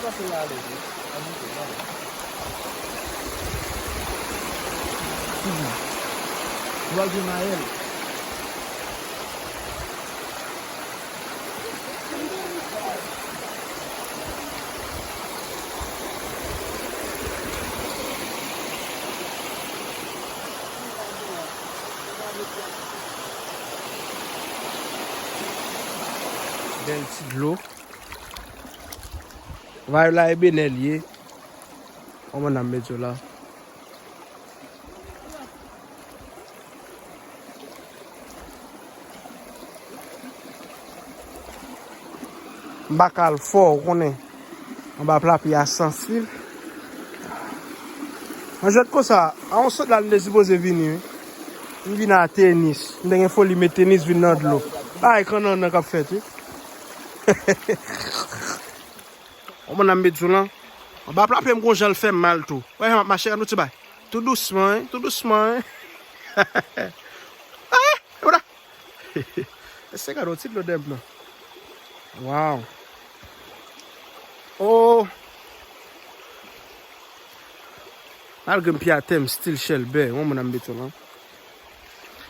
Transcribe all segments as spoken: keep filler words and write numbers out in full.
Sa se la ale tou. An nou tou, ale. Sizi. Dwal gen mayèl. Bèl ti dlo. Vibe la e Benè l ye. Kòman n ap met yo la? M pa ka al fò, ou konnen. Anba lapli a san stil. Mwen jwenn konsa, a yon sòt la, m te sipoze vini, wi. M vin a tenis. M te gen foli met tenis vin nan dlo. Bagay kannannan k ap fèt, wi. Kòman n ap met dlo lan? Anba lapli m gon jan l fè m mal tou. Wè, m ap mache, gad yon ti bagay. Tou dousman, wi. Tou dousman, wi. Ah! E bra! Èske gade yon ti dlo dèyè m nan? Waw! Oh! Malgre m pye atè, m still chèlbè. Yon moun ap met yo lan.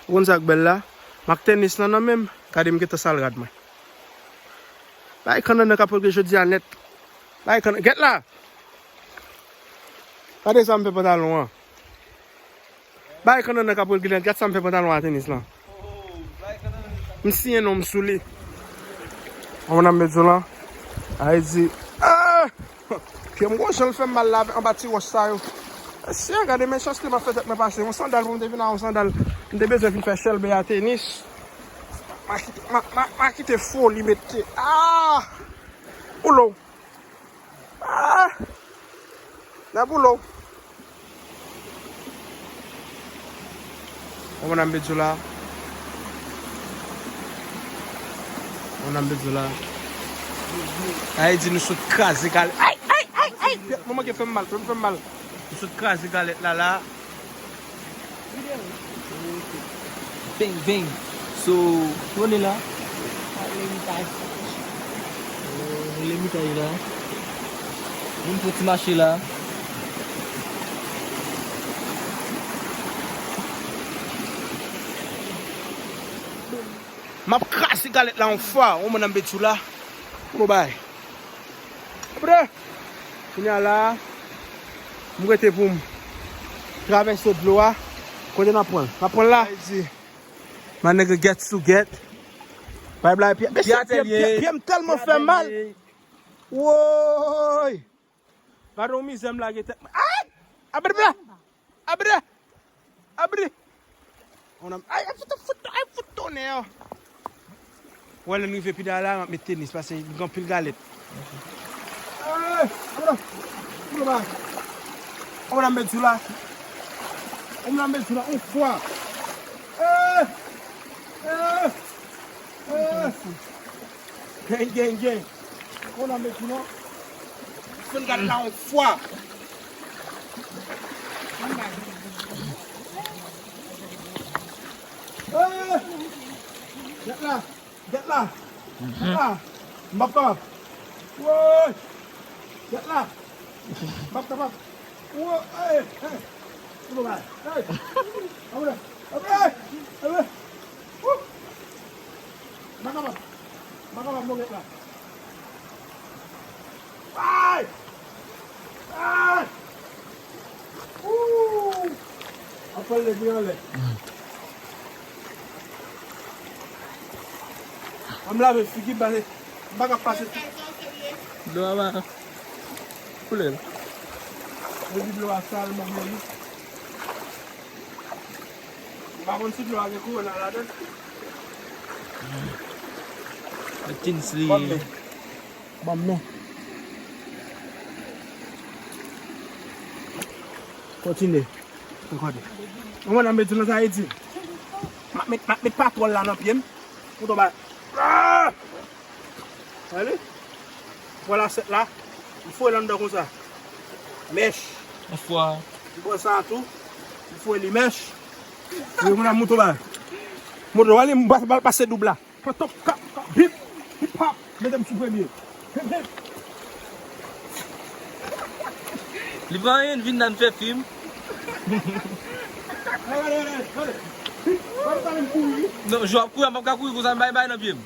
Ou konn sa k bèl la? M ak tenis lan nan men m. Gade m gentan sal rad mwen. Bay kannannan k ap regle jodi a nèt. Bay kannan. Gèt la! Gade sa m fè pantalon an. Bay kannannan k ap regle nèt. Gad sa m fè pantalon a tenis lan. M siyen non m sou li. Mwen ap met zo lan. Ay di. Ah! Pye m gwo jan l fè m mal la anba ti wòch sa yo. Mesye, gade mechanste m ap fè tèt mwen pase. Yon sandal pou m te vin a yon sandal. M te bezwen vin fè chèlbè a tenis. M a kite, m a, m a, m a kite foli mete. Ah! Boulo. Ah! Nan boulo. Ou konn m bezwen la. Ou konn m bezwen la. Ay di nou sot kraze kal. Ay, ay, ay, ay! Pyèt, mwen manke fè m mal, fè m fè m mal. Nou sot kraze galèt la la. Bang, bang. So, konnen la. Lemitay. Lemitay la. Moun fè ti mache la. M ap kraze galèt la yon fwa, ou konn m bezwen la. Pou nou bay. Apre, kounye a la, m rete pou m travèse dlo a. Kote n ap pran l? N ap pran l la? Ay di, my nigga get to get. Bay bla, pye, mesye, pye, pye, pye m tèlman fè mal. Woy! Gade yon mizè m lage tèt mwen. Ay! Abre bra! Abre! Abre! Ay, ay, fout, fout, ay, fout tonè. Wè, lè n rive pi dèyè la, m ap met tenis, paske li gen anpil galèt. Ey! Abre! Abre, ba! Abre, m met sou la. Abre, m met sou la, yon fwa. Ey! Ey! Ey! Gen, gen, gen. Ou konn m bezwen non. Fè n gade la yon fwa. Eh! Gèt la. Gèt la. Gèt la. M p ap kapab. Woy! Gèt la. M p ap kapab. Woy! Hey! Hey! Ou konn bagay. Hey! Abre! Abre! Abre! Wouh! M pa kapab. M pa kapab non gèt la. Ay! Ay! Wouh! Apre l leve anlè. An m lave figi m pase. M pa ka pase. Dlo a pa koule. Epi dlo a sal, m ap mele. M pa konn si dlo a gen kowona ladan l. Tinsley. Ban m men. Ban m men. Kontinye. Ou konnen. Ou konnen m bezwen nan sa Ayiti. M ap met, m ap met patwòl la nan pye m. Ou tonbe. Ah! Gade. Pran lasèt la. M foure l anndan konsa. Mèch. Yon fwa. M pran sa a tou. M foure li mèch. Epi moun ap moute ba. Moute, wale m pa, pa, pase doub la. Pran top, kap, kap, bip, hip hop. Mete m sou premye. Hip, hip. Li pa anyen, vin nan fè fim. Non, jou ap kouri, m p ap ka kouri konsa, m bay bay nan pye m.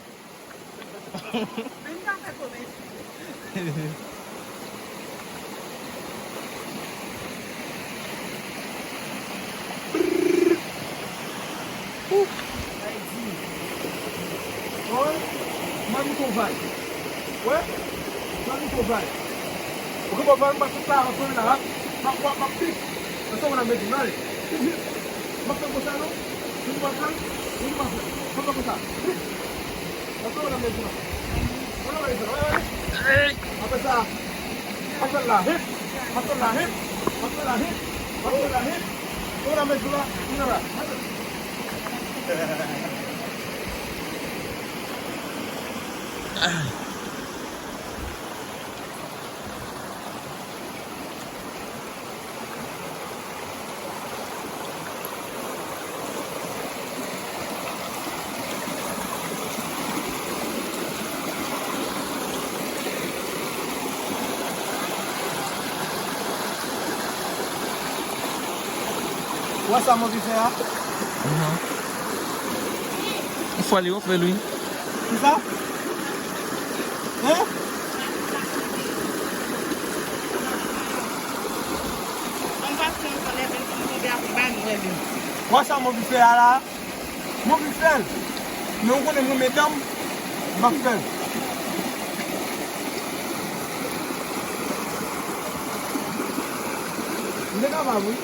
Oy, m ap mete yon vay. Wè? M ap mete yon vay. Ok, bon, vay, m pa tout la, ansanm la, m ap, m ap, m ap, m ap pik. Ansanm la, m ap mete vay. M ap fè konsa, non? Wi, m ap fè. Wi, m ap fè. M ap fè konsa. Pik. Ansanm la, m ap mete vay. Ansanm la, m ap mete vay. Apre sa, Masallah, hip. Masallah, hip. Masallah, hip. Masallah, hip. Ou la met la, ou la la. Ou wè sa Moby fè a? Mhm. Yon fwa li ofè l, wi. Kisa? Hein? Ou wè sa Moby fè a la? Moby fè l. Men ou konnen mwen medam, m ap fè l. M te kapab, wi.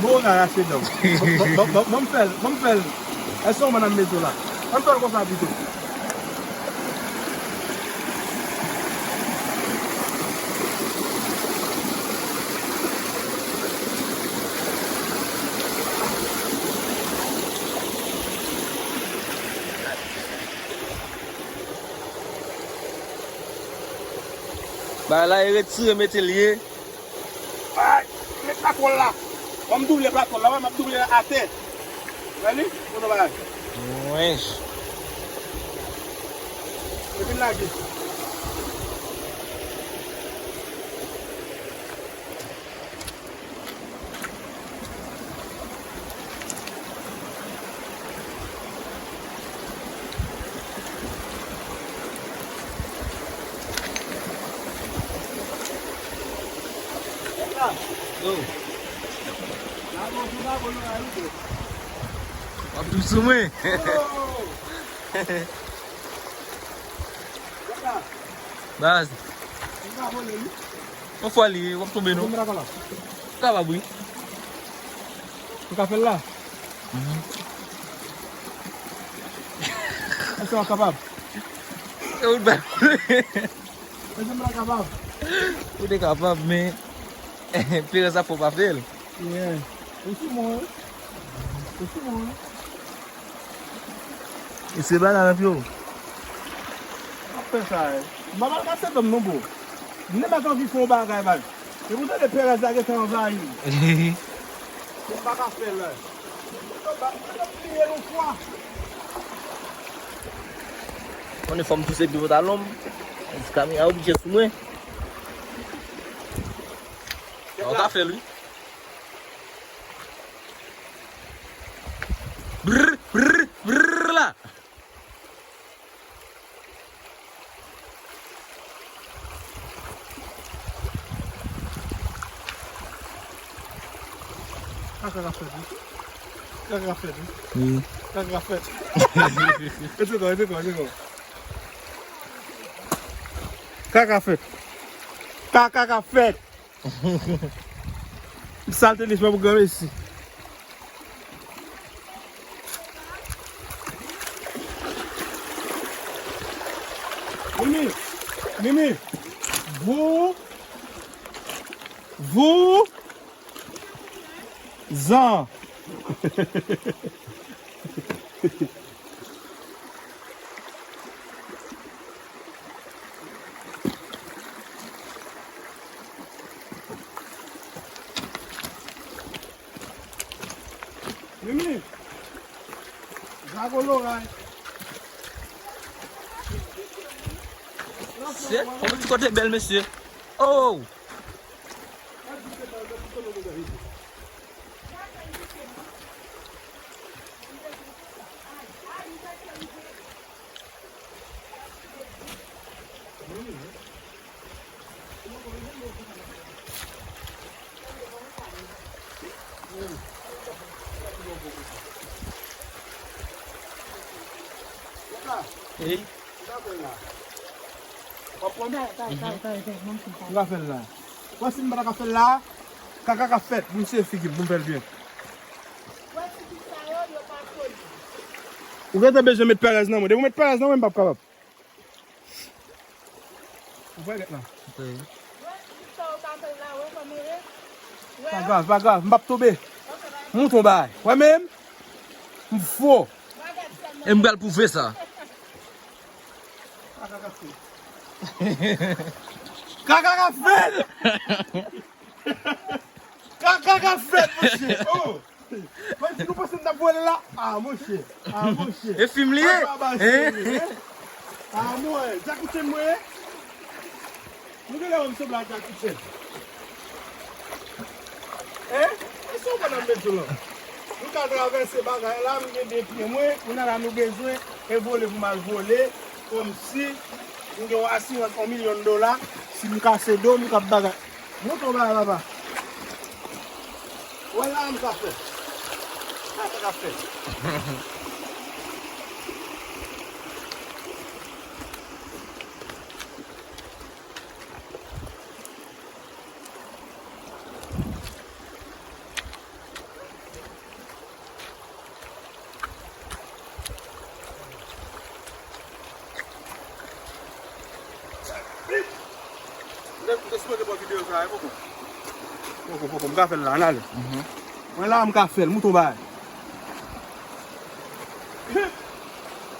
Bon, w ka rache dan w. Bon, bon, bon, bon, bon, m fè l, bon, m fè l. Èske w konn m mete w la? Ann fè l konsa pito. Bagay la e retire mete l ye. Ay, met lakòl la. Ban m double lakòl la, wè, m ap double atè. Wè li? Kote bagay? Mwen. Epi lage. Yo. W ap tou sou mwen. Baz. Yon fwa li, w ap tonbe non. Ou kapab, wi. Ou ka fè l la? Mhm. Èske w kapab? E ou t ba. Èske m pa kapab? Ou te kapab, men perèz ap fè w pa fè l. Yeah. Ou sou mwen, wi. Ou sou mwen, wi. E se bagay nan pye w. M ap fè sa, eh. M pa pral kase dan m non, bro. M te mèt anvi fè yon bagay, baz. E pou tande perèz la gentan anvayi m. M pa ka fè l, eh. M te pliye yon fwa. Konnen fò m touse pi pantalon m. Kamera oblije sou mwen. Ou ka fè l, wi. Brr, brr, brr la. Kaka ka fèt, wi. Kaka ka fèt, wi. Wi. Kaka ka fèt. Rete kon, rete kon, rete kon. Kaka ka fèt. Kaka ka fèt. M salte li fè pou granmesi. Mimi, Mimi, vou, vou, zan. Mimi, dragon loray. Se, on ti kote bèl, mesye. Oh! Ey. Ou ka fè l la. Wè si m pa ta ka fè l la, kaka k ap fèt. Pou m sere figi m, pou m fè l byen. Ou gentan bezwen met perèz nan mwen. Depi w met perèz nan mwen, m p ap kapab. Ou vwè gèt la. Pa grav, pa grav, m p ap tonbe. Mouton bay. Wè menm? M fò. E m pral pwouve sa. Kaka ka fèt. Kaka ka fèt. Kaka ka fèt, mesye. Oh. Mwen di nou panse m t ap vole la? Ah, monchè. Ah, monchè. E fim li ye? Ay, baba, seri, hein? Ah, mwen, Jackie Chan mwen ye? Nou genlè wè m sanble ak Jackie Chan. Hein? E sa w pa nan met yo la? Nou ka travèse bagay la, m gen de pye mwen, kounye a la nou bezwen envole pou m al vole, kòmsi m gen yon asirans yon milyon dola, si m kase do, m k ap bagay. Mouton ba papa. Wè la m ka fè. Sa m ka fè. M te, m te sipoze pran videyo sa a, poko. Poko, poko, m ka fè l la, ann ale. Mwen la, m ka fè l, mouton bay.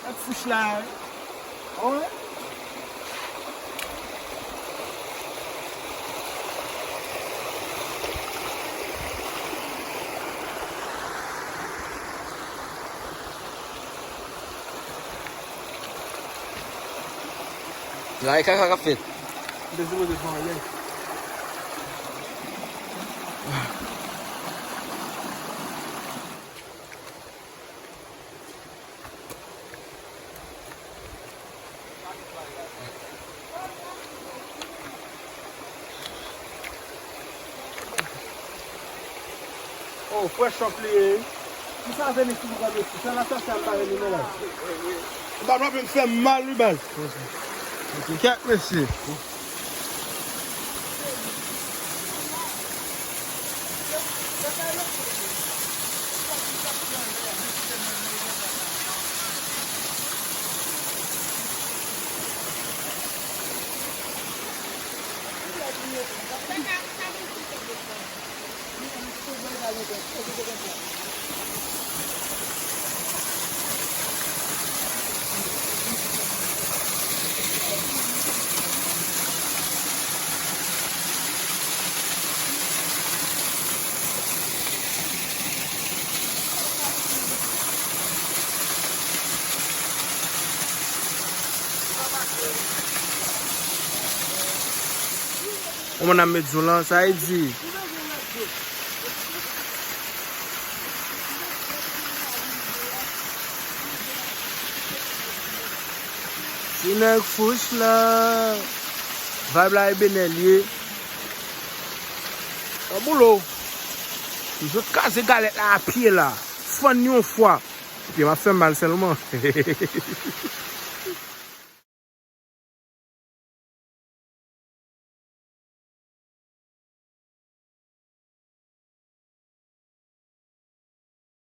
Ak fouch la, wi. Wi. La e kaka k ap fèt. M te sipoze fè anlè. Oh, fresh up li ye. Ki sa veni sou mwen gade sou. Sa la sa sa pa veni non la. Ou pa vle fè m mal wi baz. Kèk mesye. Kòman n ap met zo lan, sa e di. Ti nèg fouch la. Vibe la e benè l ye. An boulo. M sot kraze galèt la a pye la. Fann yon fwa. Pye m ap fè m mal sèlman.